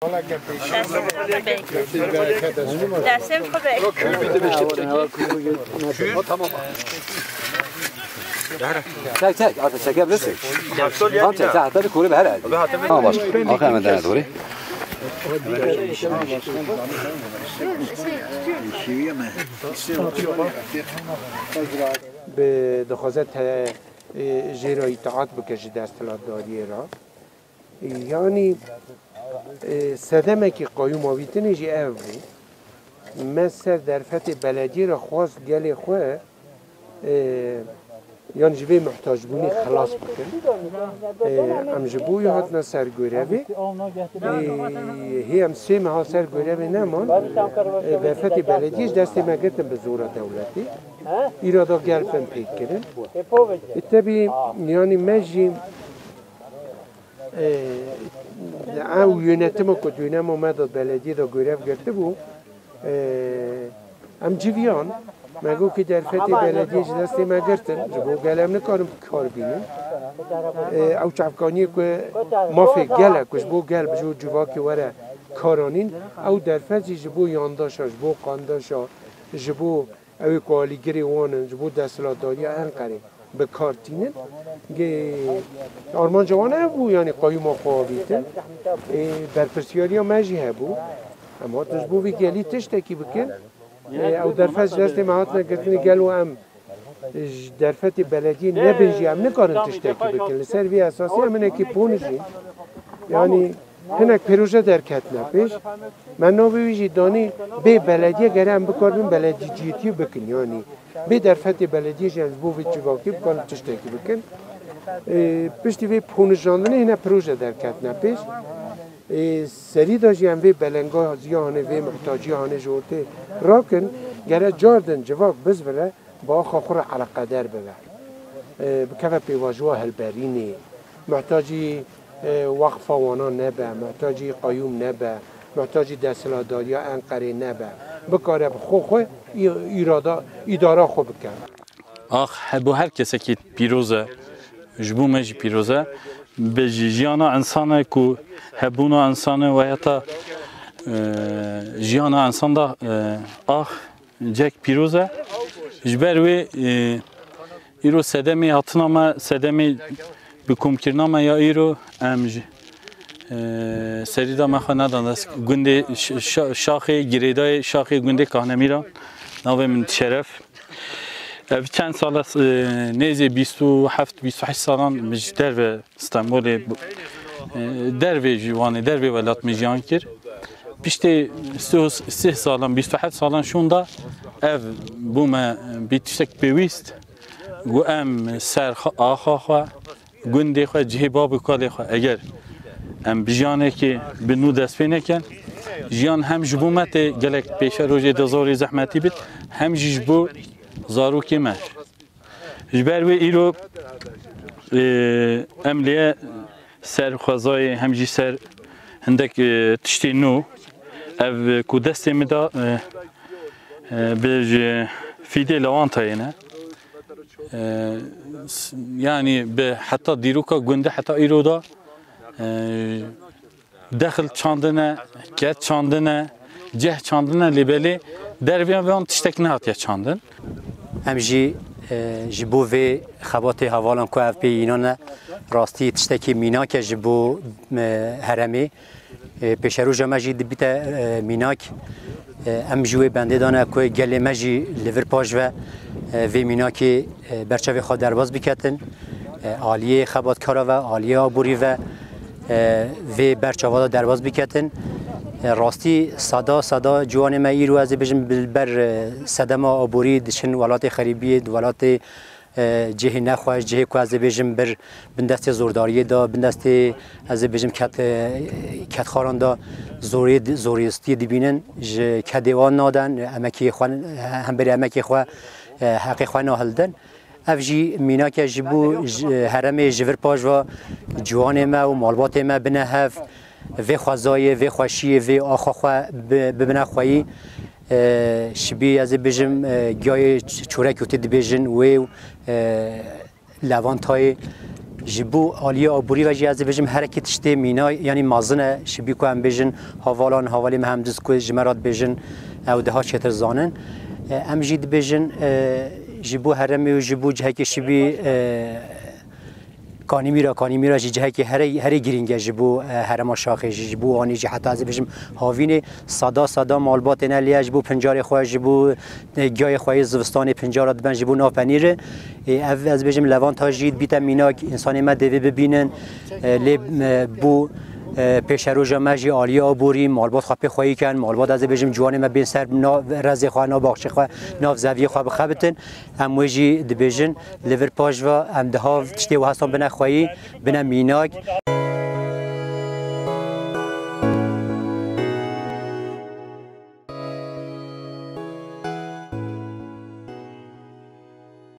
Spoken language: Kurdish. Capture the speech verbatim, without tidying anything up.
Destên xwe bek. Destên xwe bek. Çek, çek, artık çekebilirsin. Tamam, çek, çek, hatta bir kuru bir herhalde. Tamam, başka. Aferin, ben de doğru. Bi dixwaze te, e, jê re îtaat bike ji desthilatdariyê re. Yanî, e, sedemekî qayûm avîtinê jî ev bû. Me ser derfetê belediyê re xwest gelê xwe, e, yan ji vê muhtacbûnê xilas bikin. E, em ji bo wî hatine ser gorevê. E, hê em sê meha ser gorevê neman. E, derfetê belediyê ji destê me girtin bi zora dewletê. Îro da gel bin pêk kirin. E, tebî, yanî me jî, e, ew yönetima ku dönema me de belediyê de görev girtibû, e, em civiyan, me got ki derfetê belediyê ji destê me girtin, ji bo gel em nikarin kar bînin. E, ew çavkaniyê ku mafê gel e, ku ji bo gel bi ji civakê were karanîn, ew derfet jî ji bo yandaşa, ji bo qandaşa, ji bo ew ê ku alîgirê wan in, ji bo desthilatdariya Enqerê bi kar tînin. Gê armanca wan ev bû, yanî qayûma xwe avîtin. Ê, berpirsiyariya me jî hebû. Em hatin ji bo vî gelî tiştekî bikin. Ê, ew derfet ji destê me hatine girtinê, gelo em ji derfetê belediyê nebin jî em nikarin tiştekî bikin. Li ser vî esasî em hinekî ponijîn. Yanî hinek proje derketine pêş. Me navê wî jî danî bê belediye gere em bikaribin belediyeciyetî bikin. Yanî bê derfetê belediyê jî em ji bo vê civakî bikarin tiştekî bikin. Ê, piştî vê ponijandinê hine proje derketine pêş. Ê, serî de jî em vê belengaziya hanê, vê muhtaciya hanê ji ortê rakin, gere cardin civak bizvire, bi axa xwe re eleqeder bibe. E, bikeve pêvajoya hilberînê, muhtacî, e, weqfa wana nebe, muhtacî qayûm nebe, muhtacî desthilatdariya Enqerê nebe. Bikare bi xwe xwe î-, îrada, îdara xwe bike. Ax, he-, bo her kesekî pîroz e, ji bo me jî pîroz e. Bi ji-, jiyana însan e ku hebûna însan e û heta, e, jiyana însan da, e, ax, cek pîroz e. Ji ber wê, e, îro sedemê hatina me, sedemê bi komkirina me ya îro, em ji, e, serî de me xwe nedan dest gundê ş-, şa-, şaxê girêdayê, şaxê gundê Kahnemîran, navê min Şeref. Ev çend sal e, nêzê bîst û heft, bîst û heşt salan min ji derve Stenbolê, e, dervê jî Wanê, dervê welat min jiyan kir. Piştê sih, sih salan, bîst û heft salan şûnda ev bû me bî tiştek pêwîst. Got em ser xwe, axa xwe, gundê xwe, cihê bab û kalê xwe, eger em bi jiyanekê bi nû dest pê nekin, jiyan hem ji bo me tê gelek pêşerojê de zorê zehmetî bit, hem jî ji bo zarokê me. Ji ber wê îro, e, em lê ser xwezayê hem jî ser hindek, e, tiştê nû ev ku destê min da, e, e, bi ji fîdê lewantayê ne. E, s-, yanî bi heta dîroka gundê heta îro da, e, Dexil çandine, ked çandine, ceh çandine, lê belê dervê wan tiştek nehatiye çandin. Em jî, e, ji bo vê xebatê hevalan ku ev pê yînane, rastî tiştekî mînak e ji bo, e, herêmê. E, pêşeroja me jî dibîte, e, mînak. E, em ji wê bendê dane ku gelê me jî li vir paş ve, e, vê mînakê, e, berçavê xwe derbas biketin. E, aliyê xebatkara ve, aliyê aborî ve, e, vê berçava de derbas biketin. E, rastî seda, seda ciwanê me îro ez ê bêjim bi ber, e, sedema aborî diçin welatê xerîbiyê, di welatê, e, cihê nexweş, cihê ku ez ê bêjim bir bin destê zordariyê de, bin destê ez ê bêjim ket-, e, kedxaran de zorê, zorîstiyê dibînin, ji kedê wan nadin, emekê xwe, hemberî emekê xwe, e, heqê xwe nahildin. Ev jî mînake ji bo ji, herêmê ji vir paş ve ciwanê me û malbatê me bine hev, vê xwezayê, vê xweşiyê, vê axa xwe bi-, bibine xweyî. E, şibî ez ê bêjim, e, giyayê ç-, çorekê tê dibêjin wê û, e, levantayê. Ji bo aliyê aborî ve jî ez dibêjim herekî tiştê mîna, yanî mazin e, ji bî ku em bêjin havalan, havalê me hem diz ku ji me re dibêjin, ew daha çêtir zanin. E, em jî dibêjin, e, ji bo herêmê û ji bo cihekê şibî, e, Kanîmîra, Kanîmîra jî cihekî herê, herê girîng e ji bo, e, herêma Şaxê jî, ji bo Wanê jî, heta ez dibêjim Havînê, seda, seda malbatên e lê ji bo pincarê xwe, ji bo, e, giyayê xwe yê zivistanê pincara diben ji bo nav penîrê. Ê, ev ez bêjim levanta jî dibîte mînak, însanê me dê vê bibînin. E, lê, e, bo, e, pêşeroja me jî aliyê aborî, malbat xwe pê xweyî ken, malbat ez ê bêjim ciwanê me bên ser nav rezê xwe, nav baxçê xwe, nav zeviyê xwe bixebitin. Em wê jî dibêjin, li vir paş ve em diha tiştê wehestan bine xweyî, bine mînak.